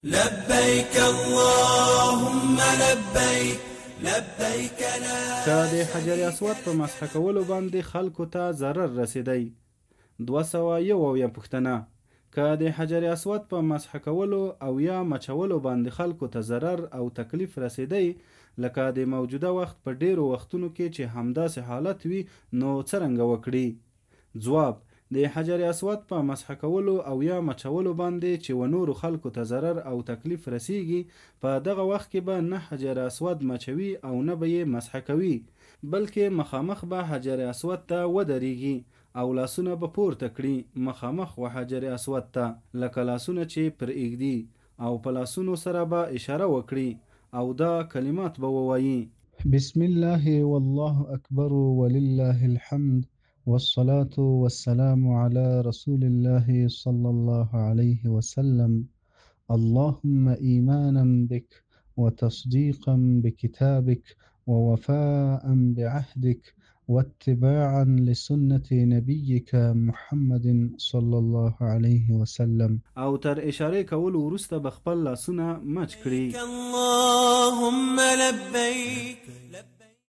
لبیک اللهم لبیک لبیک لا که د حجر اسود په مسح کولو باندې خلکو ته ضرر رسېدی. 271 پوښتنه، که د حجر اسود په مسح کولو او یا مچولو باندې خلکو ته ضرر او تکلیف رسېدی لکه د موجوده وخت په ډېرو وختونو کې چې همداسې حالت وي نو څرنګه وکړي؟ ځواب، د حجر اسود په مسح کولو او یا مچولو باندې چې و نورو خلکو ته ضرر او تکلیف رسیږي په دغه وخت کې به نه حجر اسود مچوي او نه به یې مسح کوي بلکې مخامخ به حجر اسود ته ودریږي او لاسونه به پورته کړي مخامخ و حجر اسود ته لکه لاسونه چې پر ایږدي او په لاسونو سره به اشاره وکړي او دا کلمات به ووایي. بسم الله والله اکبر ولله الحمد والصلاة والسلام على رسول الله صلى الله عليه وسلم اللهم ايمانا بك وتصديقا بكتابك ووفاء بعهدك واتباعا لسنة نبيك محمد صلى الله عليه وسلم. او تر اشارې کولو وروسته به خپل لاسونه مچ کړي. اللهم لبيک.